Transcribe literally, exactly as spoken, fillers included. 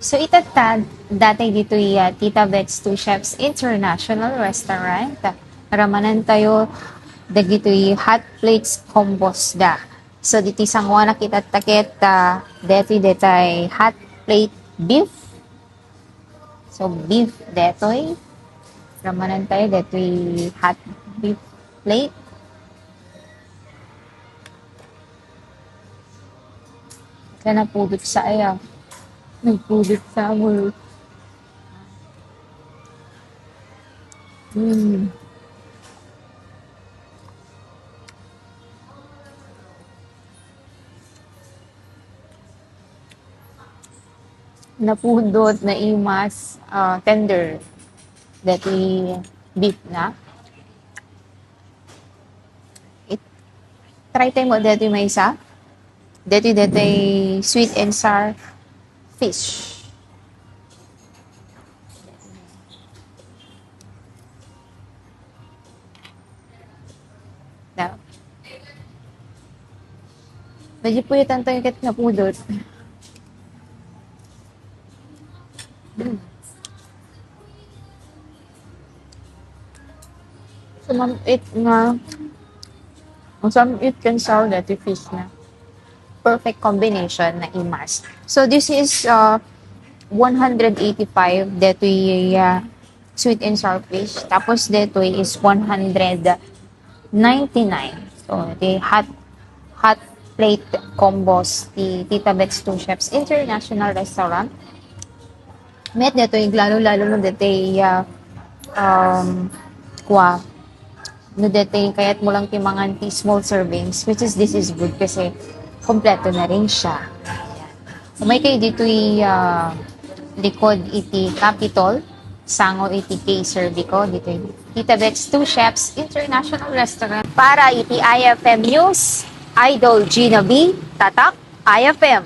So, itatta, dati ditoy, ah, Tita Bet's Two Chefs International Restaurant. Ramanantayo dagitoy hot plates combos da. So, ditoy sanguanak itatta ket, ah, detoy detay hot plate beef. So, beef detoy. Ramanantayo detoy hot beef plate. Kaya napudot sa aya. Nagpudot sa amo. Hmm. Napudot, naimas, ah, tender. Dati beef na. It, try tayo mo dati may isa. Dati, dati sweet and sour fish. Now, medyo puyatan tayo kahit napudot. Mm. So, ma'am, it nga, ang some it can sour dati fish na. Perfect combination na imas. So, this is, uh, one hundred eighty-five detoy, uh, sweet and sour fish. Tapos detoy is one hundred ninety-nine. So, the hot, hot plate combos, the Tita Bet's Two Chefs International Restaurant. Met detoy, lalo-lalo no detoy, uh, um, kwa, no detoy, kayat mo lang ti mangan ti small servings, which is, this is good kasi kompleto na rin siya. Ayan. Umay kayo ditoy, ah, likod iti Capitol, sango iti K Servico, ditoy Tita Bet's Two Chefs International Restaurant. Para iti I F M News, Idol Gina B, Tatak, I F M.